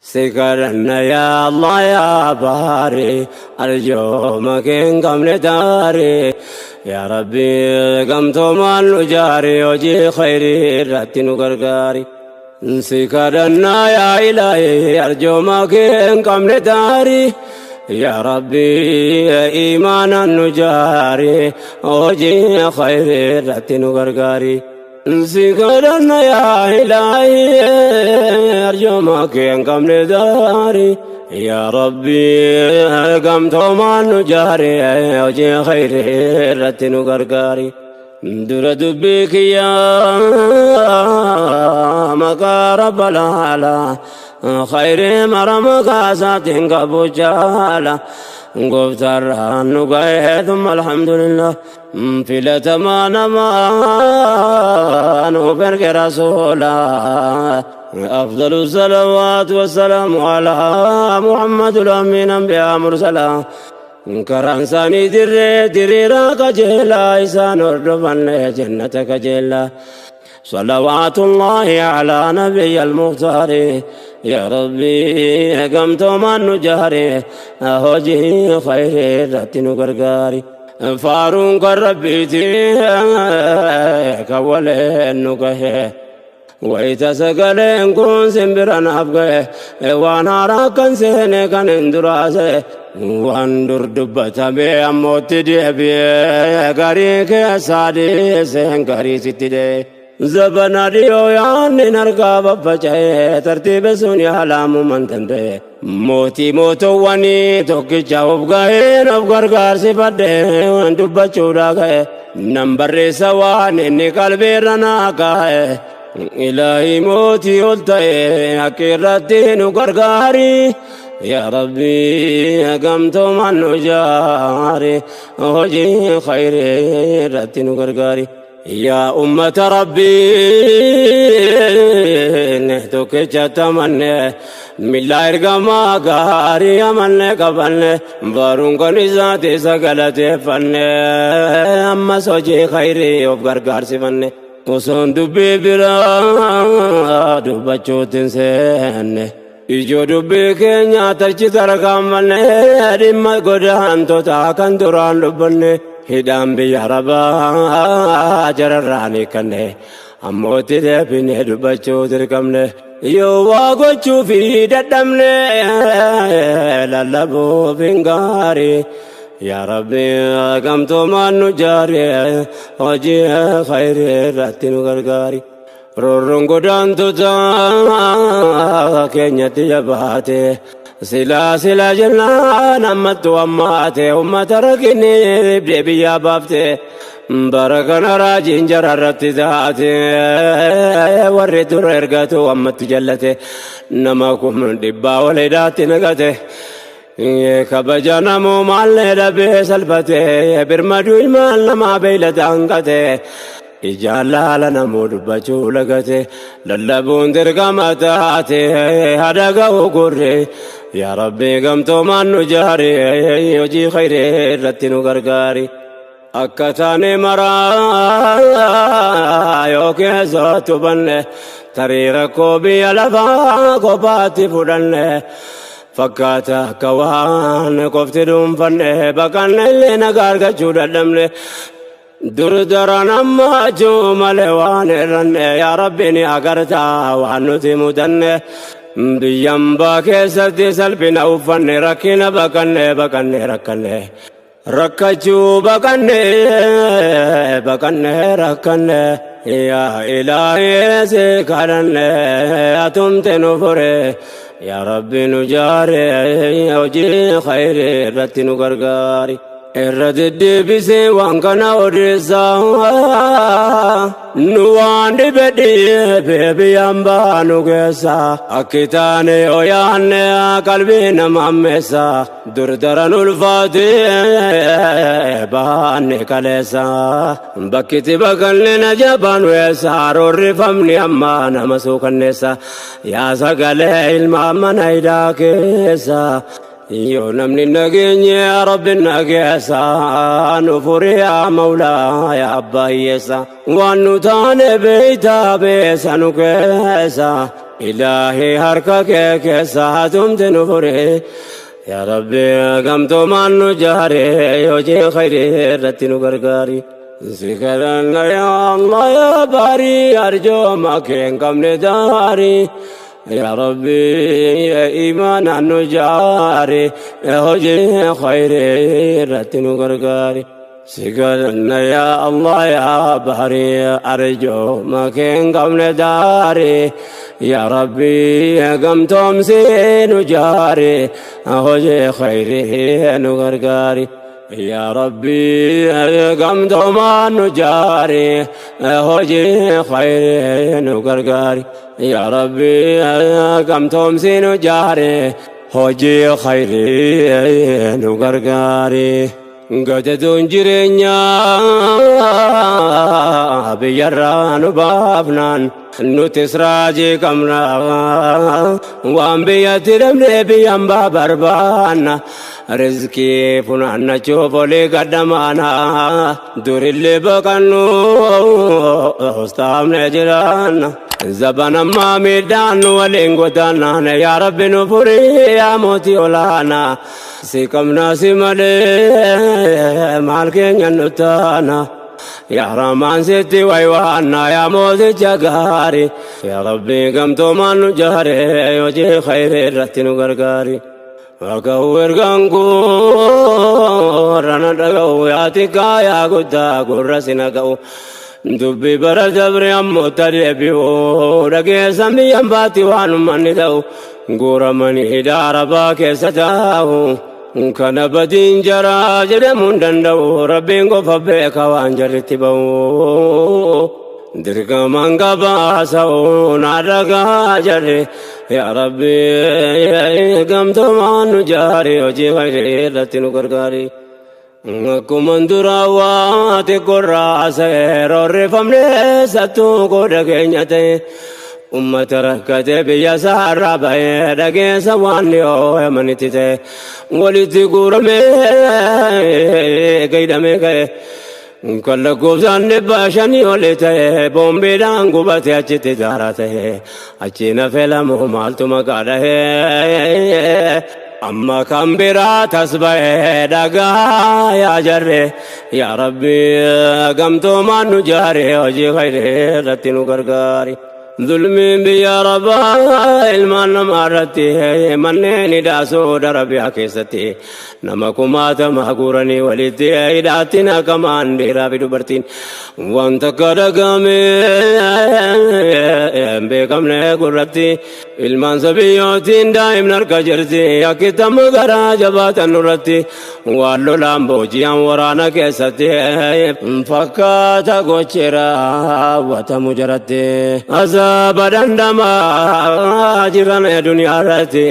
Si kadhanna yaa Allah yaa baari, arjooma kee hin qabne daari. Yaa Rabbi, gamtoomaan nu jaari, hojii khayrii irratti nu gargaari. Si kadhanna yaa Ilaahi, arjooma kee hin qabne daari. Yaa Rabbi, imaanaan nu jaari, hojii khayrii irratti nu gargaari. Si kadhanna yaa Ilaahi, arjooma kee hin qabne daari. Yaa Rabbi, gamtoomaan nu jaari, hojii khayrii irratti nu gargaari. Dura dubbii kiyyaa maqaa Rabbal Aalaa, khayrii mara maqaa isaatiin qabu jaala. Gooftaarraan nu ga'ee, thumma alhamdulillah. Filatamaa namaa nuuf erge rasuula. أفضل الصلوات والسلام على محمد الأمين أنبياء مرسلا. Karaan isaanii dirree diriiraa qajeelaa, isaan hordofanne jannata qajeelaa. صلوات الله على نبي المختار. يا ربي، gamtoomaan nu jaari, hojii khayrii irratti nu gargaari. Faaruun kan Rabbiiti, kan waleen nu gahe. Wayita sagaleen kun simbira naaf gahe, waan haaraa kan seene kan hin duraase, waan dur dubbatame ammootti deebi'ee, garii keessaa dhiiseen garii sitti dee. Zabana dhiyoo yaanni harkaa baffaca'ee, tartiiba sun yaalaamu man danda'e. Mootii mootowwanii tokkicha of gaheen of gargaarsifadhe dubbachuudha ga'e. Nan barreessa waan inni qalbiirra naa kaa'e. Ilaahi mootii ol ta'e, akka irratti nu gargaari. Yaa Rabbi, gamtoomaan nu jaari, hojii khayrii irratti nu gargaari. Yaa ummata Rabbii, tokkicha tamanne, milla ergamaa gaarii amanne qabanne, baruun kan isaati isa galateeffanne, ammas hojii khayrii of gargaarsifanne. Osoon dubbii biraa dubbachuutti hin seenne, ijoo dubbii keenya tarchi tarkaanfanne, dhimma godaantota kan duraan dubbanne, hidhaan biyya Arabaa jararraan hiikanne, ammootti deebine dubbachuu dirqamne. Yoo waa gochuu fi dadhabne, lallabuuf hin gaarii. Yaa Rabbi, gamtoomaan nu jaari, hojii khayrii irratti nu gargaari. Roorroon godaantota keenyatti jabaate, silaa silaa jennaan ammattu ammaate, ummata rakkinni dhibdee biyyaa baafte. Bara kana raajiin jararratti taate, warri dura ergatu ammatti jallate, nama 100,000 ol hidhaatti naqate. Kabaja namumaallee dhabee salphate, birmaduu ilmaan namaa beeylada hanqate. Ijaan laala namuu dubbachuu lagate, lallabuun dirqama taate, hada ga'u gurre. Yaa Rabbi, gamtoomaan nu jaari, hojii khayrii irratti nu gargaari. Akka taane maraa yoo keessatti hubanne, tarii rakkoo biyya lafaa kophaatti fudhanne fakkaata, akka waan qofti dhuunfanne, baqanne illee nagaa argachuu dadhabne. Dur daran ammachuu malee waan irranne, yaa Rabbi, ni agartaa waan nuti mudanne. Biyyambaa keessatti salphina uffanne, rakkina baqanne, baqanne rakkanne, rakkachuu baqanne, baqanne rakkanne. Yaa Ilaahii, si kadhanne, atumte nu fure. Yaa Rabbi, nu jaare, hojii khayrii irratti nu gargaari. Irra deddeebisee waan kana odeessaa, nu waan dhibe dhibe biyyaan baanu keessa, akki taane yoo yaanne qalbii nama ammeessa. Dur daran ulfaate baanne kaleessa, bakkitti baqanne na jabaan weessa, roorrifamni amma nama suukanneessa. Yaa sagalee ilma mana hidhaa keessa, yoo namni nageenye, Rabbi nageessa, nu furi yaa Mawlaa, yaa abbaa hiyyeessa. Waan nu taane beeytaa, beessa nu keessa. Ilaahii harka kee keessa hatumti nu fure. Yaa Rabbi gamtoomaan nu jaare, hojii khayrii irratti nu gargaari. Si kadhanna yaa Allah yaa baarii, arjooma kee hin qabne daarii. Yaa Rabbi imaanaan nu jaare, hojii khayrii irratti nu gargaari. Si kadhanna yaa Allah yaa baarii, arjooma kee hin qabne daarii. Yaa Rabbi gamtoomsi nu jaare, hojii khayrii nu gargaari. Yaa Rabbi gamtoomaan nu jaare, hojii khayrii nu gargaari. Yaa Rabbi gamtoomsi nu jaare, hojii khayrii nu gargaari. Gadadoon jireenyaa biyyarraa nu baafnaan nutis raajii qabna. Waan biyyatti dhabnee biyyan baa barbaanna. Rizqii funaannachuuf olii gaddamaana. Durillee baqannu hostaamne jiraanna. Zaban ammaa miidhaan nu waliin godaannaan, yaa Rabbi nu furii yaa mootii olaanaa. Si qabnaa, si malee maal keenya nu taana. Yaa Rahmaan sitti waywaanna yaa mooticha gaarii. Yaa Rabbi gamtoomaan nu jaare, hojii khayrii irratti nu gargaari. Dhaga'u ergaan gurra na dhaga'u, yaa xiqqaa yaa guddaa gurra si naga'u. Dubbi bara dabre ammoo tadeebi'u, dhageessan biyyan baatti waan ummanni ta'u. Guuramanii hidhaa arabaa keessa taa'u. Kana badiin jaraa jedhamuu hin danda'u, Rabbiin qofa beeka waan jarritti ba'u. Dirqamaan gabaasa'u naa dhagaa jarri. Yaa Rabbi gamtoomaan nu jaari, hojii khayrii irratti nu gargaari. Akkuma duraa waa xiqqoorraa seerorrifamne sattuu qooda keenya ta'e. Ummata rakkate biyya isaarraa bahee, dhageessa waan dhiyoo yamanitti ta'e. Walitti guuramee gaidhamee ka'e. Kan lakkoofsaan 500 oli ta'e boombiidhaan gubate achitti daara ta'e. Achi nafe lamu maaltu maqaa dhahee. Amma kan biraa tas ba'ee dhagaa yaa jarre. Yaa Rabbi gamtoomaan nu jaare, hojii khayrii irratti nu gargaari. Zulmiin biyya Arabaa ilmaan namaa irratti, manneen hidhaa Saudi Arabiyaa keessatti nama kumaatama guuranii walitti hidhaatti naqamaan, dhiiraa fi dubartiin, wanta akka dhagame hin beekamne gurratti. Ilmaan sabiyyootiin daa'imni harka jirti, akkittama garaa jabaatan nurratti waan lolaan booji'an waraana keessatti fakkaata gochi raawwatamu jaratti. Azaaba dhandhamaa jiran duniyaa irratti,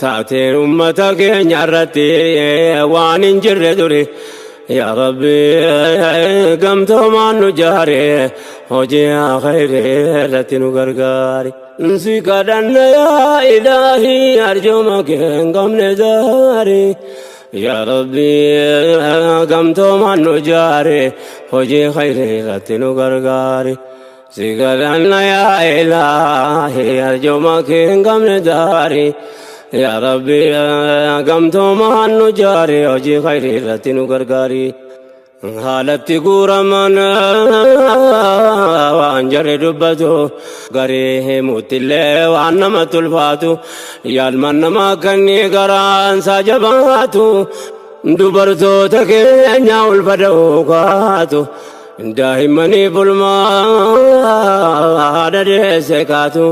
taateen ummata keenya irratti waan hin jirre duri. Yaa Rabbi gamtoomaan nu jaare, hojii khayrii irratti nu gargaari. Si kadhanna yaa Ilaahii, arjooma kee hin qabne daari. Yaa Rabbi gamtoomaan nu jaare, hojii khayrii irratti nu gargaari. Si kadhanna yaa Ilaahii, arjooma kee hin qabne daari. Yaa Rabbi gamtoomaan nu jaare, hojii khayrii irratti nu gargaari. Haalatti guuraman waan jarri dubbatu garii himuuttillee waan namatti ulfaatu. Yaalman namaa kanni garaansaa jabaatu, dubartoota keenya ulfa da'uu kaatu, daa'immanii bulmaa haadha deesse kaatu,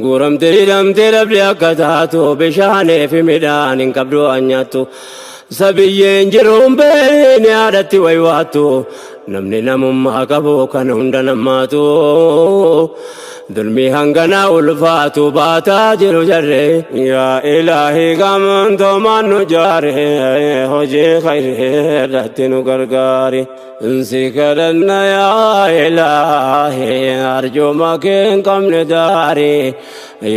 guuramtee hidhamtee dhabde akka taatu, bishaanii fi midhaan hin qabdu waan nyaattu. Sabiyyeen jiruun beekni haadhatti waywaattu, namni namummaa qabu kan hunda namaatu dulmii hanganaa ulfaatu baataa jiru jarre. Yaa Ilaahii gamtoomaan nu jaare, hojii khayrii irratti nu gargaari. Si kadhanna yaa Ilaahii, arjooma kee hin qabne daari.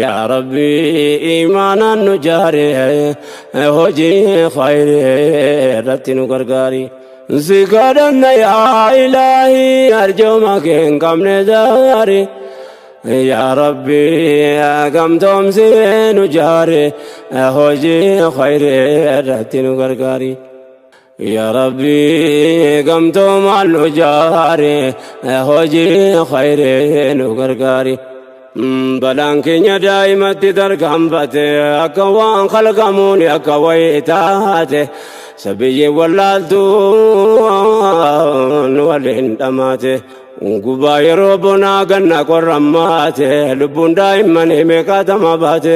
Yaa Rabbi imaanaan nu jaare, hojii khayrii irratti nu gargaari. Si kadhanna yaa Ilaahii, arjooma kee hin qabne daari. Yaa Rabbi gamtoomsee nu jaare, hojii khayrii irratti nu gargaari. Yaa Rabbi gamtoomaan nu jaare, hojii khayrii nu gargaari. Balaan keenya daa'imatti tarkaanfate, akka waan kalqamuun akka wayii taate, sabiyyi wallaaltuun waliin dhamaate. Gubaa yeroo bonaa ganna qorrammaate, lubbuun daa'immanii meeqaatama baate.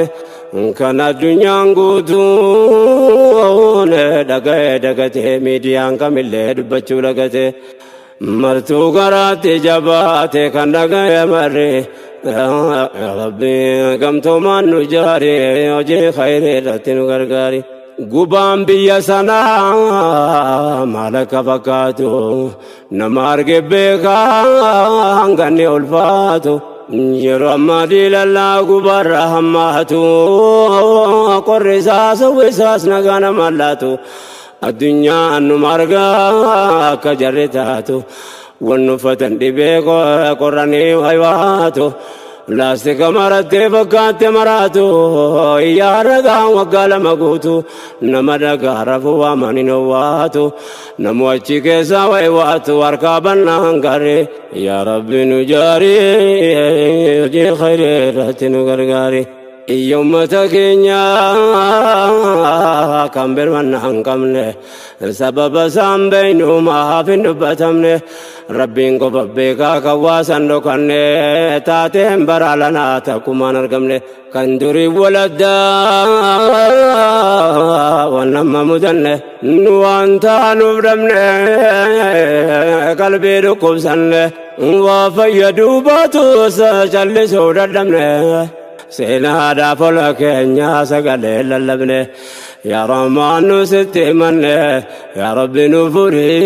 Kan addunyaan guutuun dhaga'ee dagatee, miidiyaan kamillee dubbachuu lagate, martuu garaatti jabaate kan dhaga'e marri. Rabbi gamtoomaan nu jaare, hojii khayrii irratti nu gargaari. Gubaan biyya sanaa maal akka fakkaatu nama arge beekaa, hanganni ulfaatu. Yeroo ammaa diilallaa gubaarra hammaatu, qorri isaas hawwisaas nagaa nama laatu. Addunyaan numa argaa akka jarri taatu, wanni uffatan dhibee qorranii waywaatu. Laastika marattee fakkaatte maraatu, iyyaa ragaan waggaa 2 guutu, nama dhagaa rafuu waamanii owwaatu, namu achi keessaa waywaatu harkaa bannaan garee. Yaa Rabbi nu jaarii, hojii khayrii irratti nu gargaari. Iyya ummata keenya kan birmanna hin qabne, sababa isaan beeynu maaf hin dubbatamne? Rabbiin qofa beekaa kan waasan dhokanne, taateen bara lanaa takkumaan argamne. Kan durii waladdaa waan nama mudanne, nu waan taanuuf dhabne, qalbii dhukkubsanne, waa fayyaduu baatus callisuu dadhabne. Seenaadhaaf ola keenya sagalee lallabne. Yaa Rahmaan nu sitti himanne, yaa Rabbi nu furii,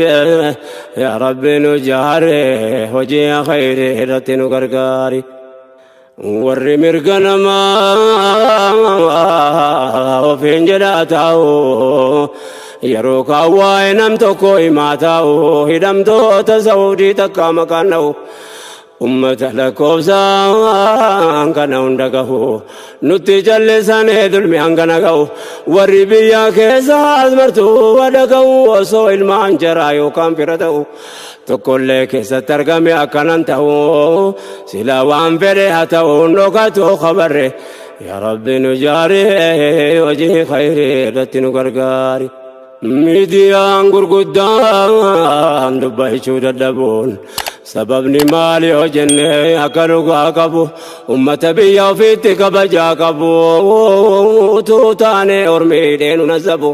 yaa Rabbi nu jaare, hojii khayrii irratti nu gargaari. Warri mirga namaa ofiin jedhaa taa'u, yeroo kaan waa'ee nam tokko himaa taa'u, hidhamtoota Saudii takka maqaan dha'u, ummata lakkoofsaan kana hunda gahu nutti callisanii dulmi hangana gahu. Warri biyya keessaas martuu wadha gahu, osoo ilmaan jaraa yookaan fira ta'u tokkollee keessatti argame akkanan ta'u, sila waan fedhe haa ta'u dhokatu khabarre. Yaa Rabbi nu jaari, hojii khayrii irratti nu gargaari. Miidiyaan gurguddaan dubbachuu dadhabuun sababni maali yoo jenne, akka dhugaa qabu ummata biyya ofiitti kabajaa qabu utuu taane ormiidhee nu nasabu.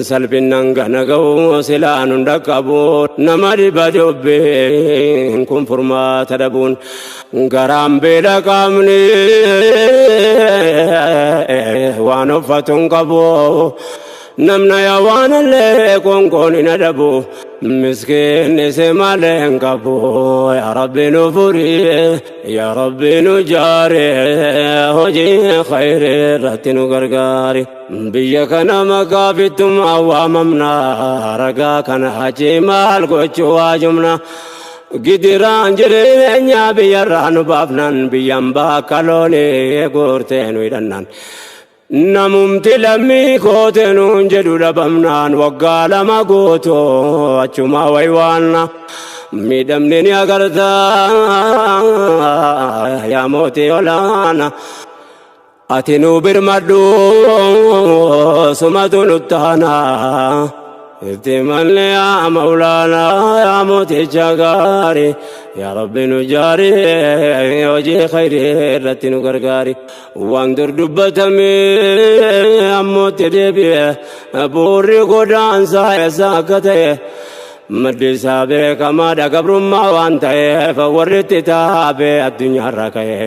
Salphinnan gana ga'u silaa nun dhaqqabu, nama dhiba dubbiin kun furmaata dhabuun. Garaan beela, qaamni waan uffatu hin qabu, namna yaa waan illee konkoon hin adabu, miskiinni si malee hin qabu. Yaa Rabbi nu furii, yaa Rabbi nu jaare, hojii khayrii irratti nu gargaari. Biyya kana maqaa fittummaa waamamna, ragaa kana achi maal gochuu waajumna? Gidiraan jireenya biyyarraa nu baafnan, biyyan bakka loonii guurtee nu hidhannan, namumti lammii koote nuun jedhu dhabamnaan, waggaa 2 guutuu achuma waywaanna. Miidhamni ni agartaa, yaa mootii olaana, ati nu birmadhu, sumatu nuttaana. Itti manni yaa maulaanaa, yaa mooticha gaarii, yaa Rabbi nu jaarii, hojii khayrii irratti nu gargaari. Waan dur dubbatamee ammootti deebi'e, buurri godaansaa eessa akka ta'e maddi isaa beekamaadha. Gabrummaa waan ta'eef warri itti taabee addunyaarra ka'e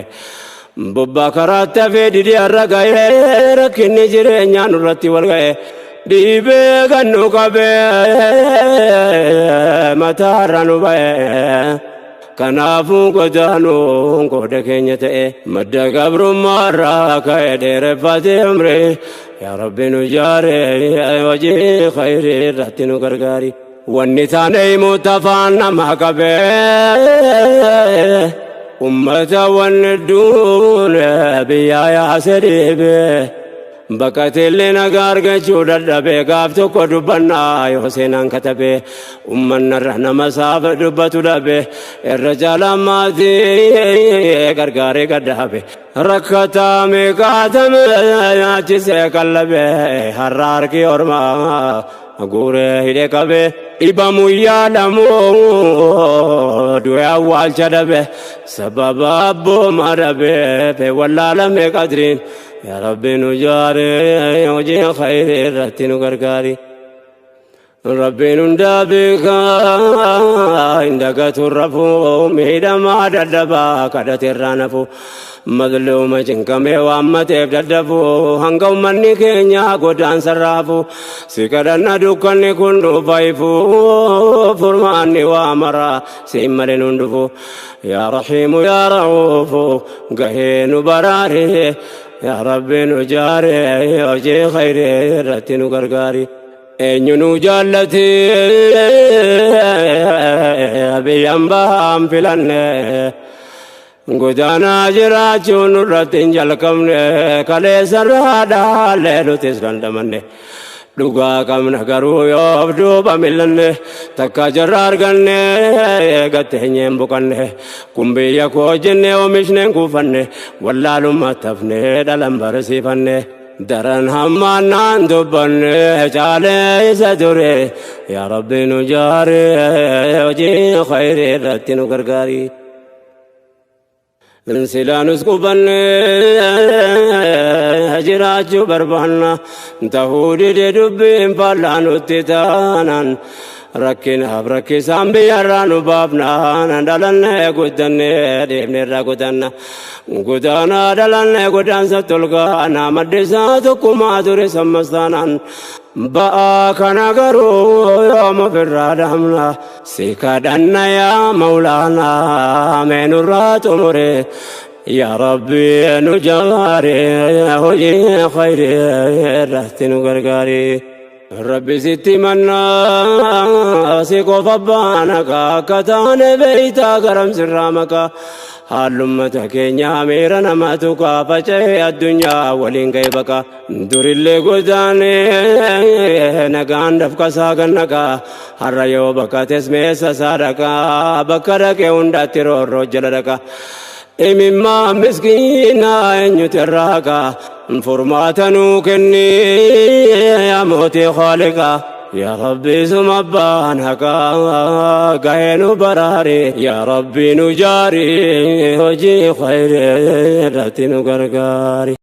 bobbaa karaatti hafee didee har'a ga'ee, rakkinni jireenyaa nurratti wal ga'e, dhiibee kan nu qabee mataarra nu ba'e. Kanaafuu godaanuun qooda keenya ta'e, madda gabrummaarraa ka'e dheereffatee umrii. Yaa Rabbi nu jaare, hojii khayrii irratti nu gargaari. Wanni taane himuutti afaan nama qabee, Ummata wanni duune biyyaa yaase dhiibe. Baqateellee nagaa argachuu dadhabe gaaf tokko dubbannaa yoo seenaan katabe ummannarra nama saaf dubbatu dhabe irra caalaan maatii gargaaree gaddaabe rakkataa meeqaatame nyaachisee qallabe har'a harki ormaa guuree hidhe qabe dhibamu yaalamu du'e awwaalcha dhabe sababa abbooma dhabe wallaalame qadriin. Yaa Rabbi nu jaare hojii khayrii irratti nu gargaari. Rabbiin hundaa beekaa hin dagatu rafuu miidhamaa dadhabaa kadhate irraa nafu mazluuma cinqamee waammateef dadhabu hanga ummanni keenya godaansa raafu si kadhanna dukkanni kun dhufa ifu furmaanni waa mara siin malee nun dhufu yaa rahiimu yaa ra'uufu gahee nu baraare yaa Rabbi nu jaare hojii khayrii irratti nu gargaari. Eenyu nu jaallate biyyaan bahaan filanne godaanaa jiraachuun nurratti hin jalqabne kaleessarraa dhaallee nutis dandamanne. Dhugaa qabna garuu yoo of duuba millanne takka jarra arganne gatteenyeen buqanne kun biyya koo jenne oomishneen kuufanne wallaalummaa tafne dhalan barsiifanne daran hammaannaan dubbanne caalee isa ture yaa Rabbi nu jaare hojii khayrii irratti nu gargaari. Silaanus qubanne jiraachuu barbaanna tahuu dide dubbiin faallaa nutti taanaan rakkinaaf rakkisaan biyyarraa nu baafnaan dhalanne guddanne deemne irraa gudanna godaanaa dhalanne godaansa tolgaana maddisaa tokkumaa ture sammastaanaan ba'aa kana garuu yoom ofirraa dhaamna si kadhanna yaa mawlaanaa mee nurraa xumure yaa Rabbi nu jaare hojii khayrii irratti nu gargaari. Rabbi sitti mannaa si qofa baana akka taane beeytaa garam sirraa maqaa haallummata keenya miira nama tuqaa faca'ee addunyaa waliin ga'e baqa durillee godaanee nagaan dafqasaa gannaqaa har'a yoo baqates meessa isaa dhaqaa bakka dhaqee hundatti roorroo jala dhaqa imimmaa miskiinaa eenyutu irraa kaa furmaata nuu kenni yaa mootii khaaliqaa yaa Rabbi suma abbaan haqaa gahee nu baraari yaa Rabbi nu jaari hojii khayrii irratti nu gargaari.